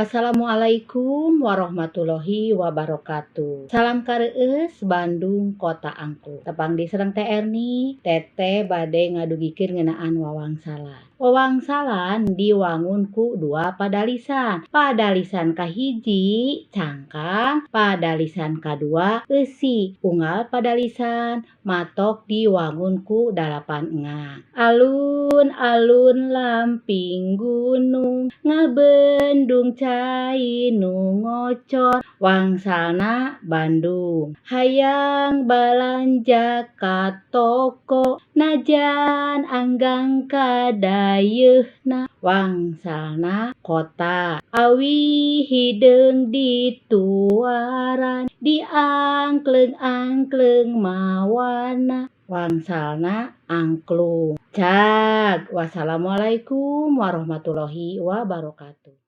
Assalamualaikum warahmatullahi wabarakatuh. Salam kareueus Bandung, Kota Angklung. Tepang deui sareng Teh Erni, Teteh bade ngadugikeun ngeunaan wawangsalan. Wawangsalan diwangun ku dua padalisan. Padalisan kahiji cangkang, padalisan kadua eusi. Unggal padalisan matok diwangun ku dalapan engang. Alun-alun lamping gunung, ngabendung cai nu ngocor, wangsalna Bandung. Hayang balanja ka toko, najan anggang kadayeuhna, wangsalna kota. Awi hideung dituaran, diangkleung-angkleung mawana, wangsalna angklung. Cag, wassalamualaikum warahmatullahi wabarakatuh.